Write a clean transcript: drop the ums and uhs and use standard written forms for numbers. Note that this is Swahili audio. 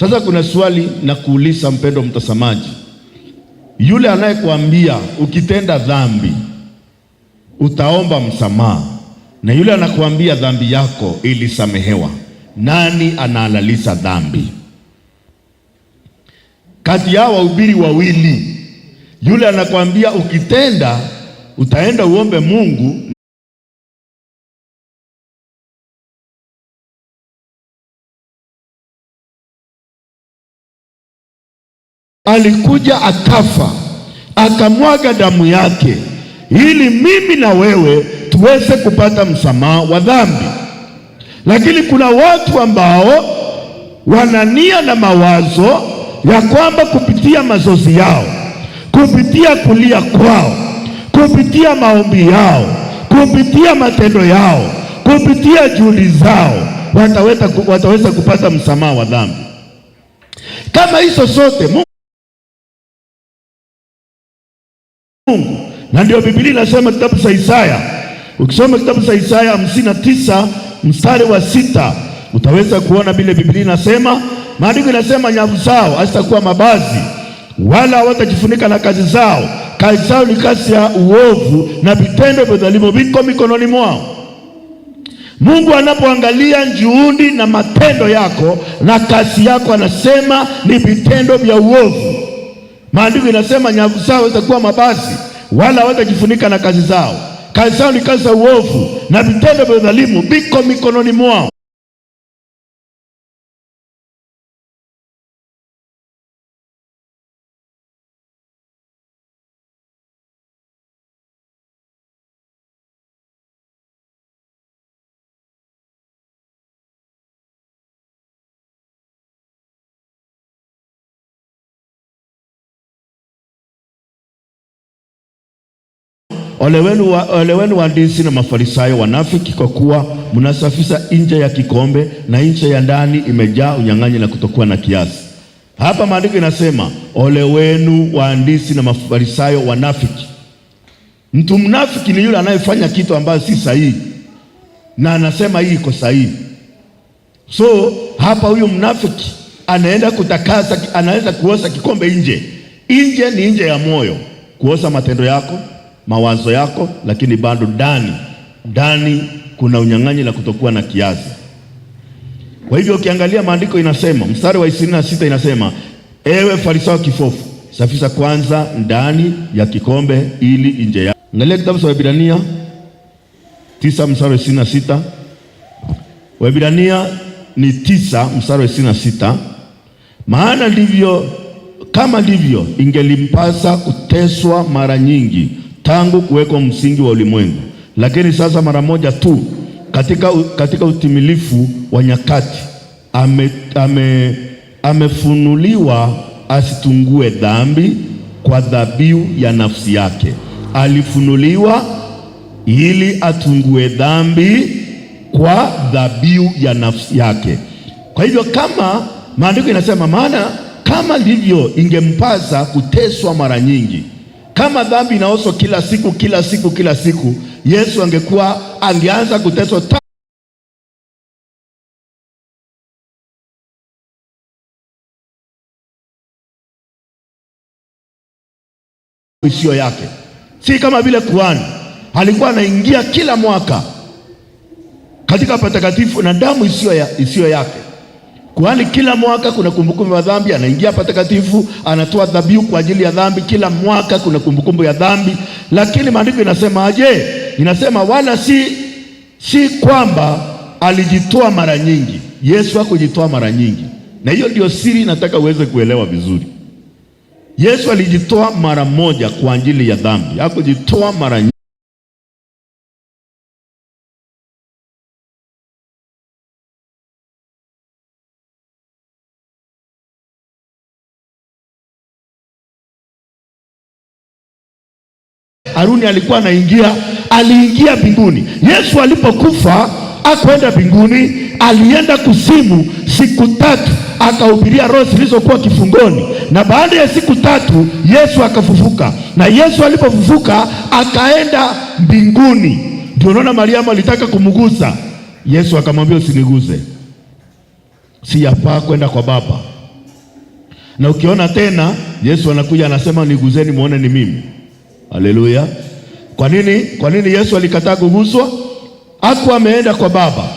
Sasa kuna swali na kuuliza, mpendo mtazamaji, yule anayekuambia ukitenda dhambi utaomba msamaha na yule anakuambia dhambi yako ilisamehewa, nani anahalalisha dhambi? Kati yao wahubiri wawili, yule anakuambia ukitenda utaenda uombe Mungu alikuja akafa akamwaga damu yake ili mimi na wewe tuweze kupata msamaha wa dhambi. Lakini kuna watu ambao wana nia na mawazo ya kwamba kupitia mazozi yao, kupitia kulia kwao, kupitia maombi yao, kupitia matendo yao, kupitia juhudi zao wataweza kupata msamaha wa dhambi. Kama hizo zote Mungu, na ndio Biblia inasema kitabu cha Isaya, ukisoma kitabu cha Isaya 59 mstari wa 6 utaweza kuona vile Biblia inasema. Maandiko inasema nyavu zao hazitakuwa mabazi, wala hawatajifunika na kazi zao. Kazi zao ni kazi ya uovu, na vitendo vya udhalimu viko mikononi mwao. Mungu anapoangalia juhudi na matendo yako na kazi yako, anasema ni vitendo vya uovu. Maandiko inasema nyavu zao zitakuwa mabasi, wala hawatajifunika na kazi zao. Kazi zao ni kazi za uovu, na vitendo vya udhalimu viko mikononi mwao. Ole wenu waandishi na Mafarisayo wanafiki, kwa kuwa mnasafisha nje ya kikombe na nje ya ndani imejaa unyang'anyi na kutokuwa na kiasi. Hapa maandiko inasema ole wenu waandishi na Mafarisayo wanafiki. Mtu mnafiki ni yule anayefanya kitu ambayo si sahihi na anasema hii iko sahihi. So hapa huyu mnafiki anaenda kutakasa, anaweza kuosa kikombe nje. Nje ni nje ya moyo, kuosa matendo yako, mawazo yako, lakini bado ndani ndani kuna unyang'anyi na kutokuwa na kiasi. Kwa hivyo ukiangalia maandiko inasema, mstari wa 26 inasema, ewe Farisayo kifofu, safisha kwanza ndani ya kikombe ili nje ya. Angalia kitabu cha Waebrania 9 mstari wa 26. Waebrania ni 9 mstari wa 26. Maana ndivyo kama ndivyo ingelimpasa kuteswa mara nyingi tangu kuwekwa msingi wa ulimwengu, lakini sasa mara moja tu katika utimilifu wa nyakati amefunuliwa asitungue dhambi kwa dhabihu ya nafsi yake. Alifunuliwa ili atungue dhambi kwa dhabihu ya nafsi yake. Kwa hivyo kama maandiko inasema, maana kama ndivyo ingempasa kuteswa mara nyingi. Kama dhambi inaoswa kila siku kila siku kila siku, Yesu angekuwa angeanza kuteswa isiyo yake. Si kama vile kuhani alikuwa anaingia kila mwaka katika patakatifu na damu isiyo yake. Kuhani kila mwaka kuna kumbukumbu ya dhambi, anaingia patakatifu, anatoa dhabihu kwa ajili ya dhambi. Kila mwaka kuna kumbukumbu ya dhambi, lakini maandiko inasema aje? Inasema wala si kwamba alijitoa mara nyingi. Yesu hakujitoa mara nyingi, na hiyo ndio siri nataka uweze kuelewa vizuri. Yesu alijitoa mara moja kwa ajili ya dhambi, hakujitoa mara nyingi. Haruni alikuwa anaingia, aliingia mbinguni. Yesu alipokufa akwenda mbinguni, alienda kuzimu siku 3, akahubiria roho zilizokuwa kifungoni, na baada ya siku 3 Yesu akafufuka. Na Yesu alipofufuka akaenda mbinguni. Ndio unaona Mariamu alitaka kumgusa Yesu, akamwambia usiniguse, siyafaa kwenda kwa Baba. Na ukiona tena Yesu anakuja anasema, niguzeni muone ni mimi. Haleluya! Kwa nini? Kwa nini Yesu alikataa kuguswa? Hakuwa ameenda kwa Baba.